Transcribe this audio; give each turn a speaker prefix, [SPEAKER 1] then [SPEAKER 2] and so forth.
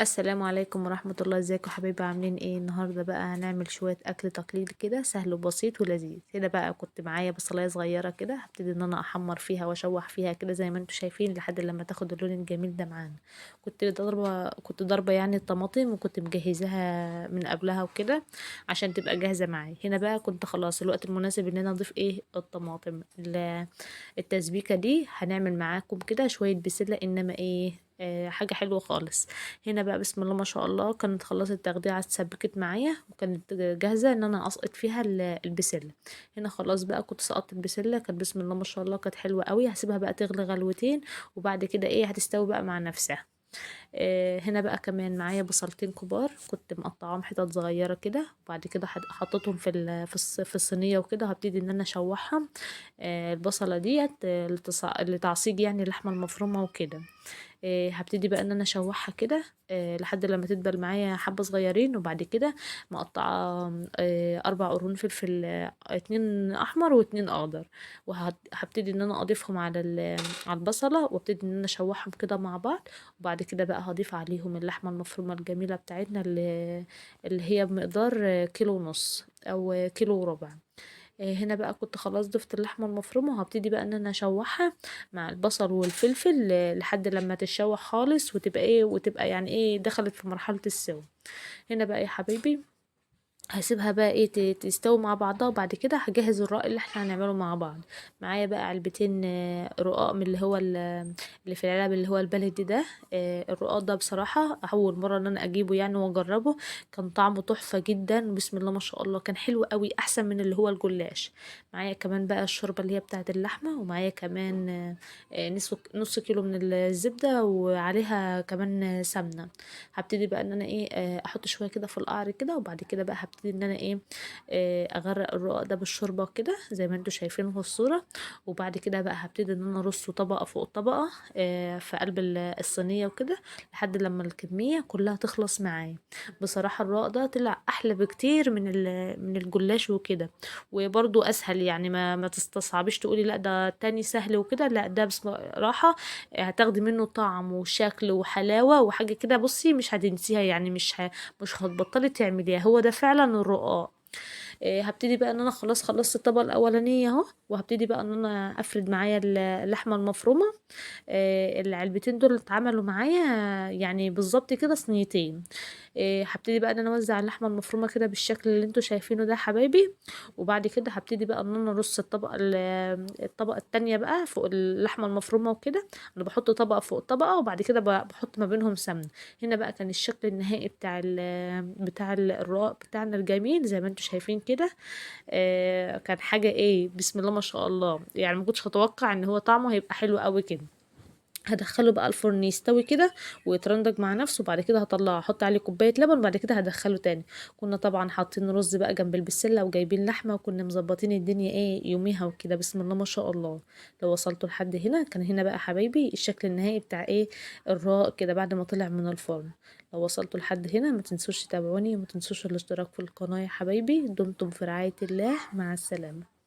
[SPEAKER 1] السلام عليكم ورحمة الله. ازيكم حبايبي؟ عاملين ايه؟ النهاردة بقى هنعمل شوية اكل تقليدي كده سهل وبسيط ولذيذ. هنا بقى كنت معايا بصلاية صغيرة كده، هبتدي ان انا احمر فيها واشوح فيها كده زي ما انتم شايفين لحد لما تاخد اللون الجميل ده معانا. كنت ضاربة يعني الطماطم، وكنت مجهزاها من قبلها وكده عشان تبقى جاهزة معايا. هنا بقى كنت خلاص الوقت المناسب ان انا اضيف ايه الطماطم. التسبيكة دي هنعمل معاكم كده شوية بسلة، انما ايه حاجة حلوة خالص. هنا بقى بسم الله ما شاء الله كانت خلاص التغذية اتسبكت معايا، وكانت جاهزة ان انا اسقط فيها البسلة. هنا خلاص بقى كنت سقطت البسلة، كانت بسم الله ما شاء الله كانت حلوة قوي. هسيبها بقى تغلي غلوتين وبعد كده ايه هتستوي بقى مع نفسها. هنا بقى كمان معايا بصلتين كبار كنت مقطعاهم حتت صغيرة كده، وبعد كده حطيتهم في الصينية وكده. هبتدي ان انا اشوحهم. البصله ديت لتعصيج يعني اللحمة المفرومه وكده. هبتدي بقى ان انا اشوحها كده لحد لما تدبل معايا حبه صغيرين. وبعد كده مقطعه 4 قرون فلفل، 2 احمر و2 اخضر، وهبتدي ان انا اضيفهم على البصله، وابتدي ان انا اشوحهم كده مع بعض. وبعد كده بقى هضيف عليهم اللحمة المفرومه الجميلة بتاعتنا اللي هي بمقدار كيلو ونص او كيلو وربع. هنا بقى كنت خلاص ضفت اللحمة المفرومه، وهبتدي بقى ان انا اشوحها مع البصل والفلفل لحد لما تتشوح خالص وتبقى ايه، وتبقى يعني ايه دخلت في مرحلة السوا. هنا بقى يا حبايبي هسيبها بقى ايه تستوي مع بعضها. وبعد كده هجهز الرقاق اللي احنا هنعمله مع بعض. معايا بقى علبتين رقاق من اللي هو اللي في العلب اللي هو البلدي ده. الرقاق ده بصراحة اول مرة ان انا اجيبه يعني واجربه، كان طعمه تحفة جدا بسم الله ما شاء الله، كان حلو قوي احسن من اللي هو الجلاش. معايا كمان بقى الشوربة اللي هي بتاعة اللحمة، ومعايا كمان نص كيلو من الزبدة وعليها كمان سمنة. هبتدي بقى ان انا ايه، احط شوية كده في القعر كده، وبعد كده بقى هبتدي ان انا ايه، اغرق الرقاق ده بالشوربه كده زي ما انتم شايفين في الصورة. وبعد كده بقى هبتدي ان انا ارصه طبقه فوق طبقه، في قلب الصينية وكده لحد لما الكمية كلها تخلص معايا. بصراحة الرقاق ده طلع احلى بكتير من الجلاش وكده، وبرده اسهل يعني ما تستصعبيش تقولي لا ده التاني سهل وكده، لا ده بصراحة هتاخدي منه طعم وشكل وحلاوة وحاجه كده بصي مش هتنسيها، يعني مش هتبطلي تعمليها. هو ده فعلا الرقاق. هبتدي بقى ان انا خلاص خلصت الطبقة الاولانية اهو، وهبتدي بقى ان انا افرد معايا اللحمة المفرومه. العلبتين دول اتعملوا معايا يعني بالظبط كده صينيتين. هبتدي بقى ان انا اوزع اللحمة المفرومه كده بالشكل اللي انتوا شايفينه ده حبايبي. وبعد كده هبتدي بقى ان انا ارص الطبقة التانية بقى فوق اللحمة المفرومه وكده. انا بحط طبقه فوق طبقه، وبعد كده بحط ما بينهم سمنه. هنا بقى كان الشكل النهائي بتاع الرقاق بتاعنا الجميل زي ما انتوا شايفين كده. كان حاجة ايه بسم الله ما شاء الله، يعني ما كنتش اتوقع ان هو طعمه هيبقى حلو قوي كده. هدخله بقى الفرن يستوي كده ويترندج مع نفسه، وبعد كده هطلعه احط عليه كوباية لبن، وبعد كده هدخله تاني. كنا طبعا حاطين رز بقى جنب البسله وجايبين لحمه، وكنا مظبطين الدنيا ايه يوميها وكده بسم الله ما شاء الله. لو وصلتوا لحد هنا كان هنا بقى حبايبي الشكل النهائي بتاع ايه الرقاق كده بعد ما طلع من الفرن. لو وصلتوا لحد هنا ما تنسوش تتابعوني وما تنسوش الاشتراك في القناة يا حبايبي. دمتم في رعاية الله، مع السلامة.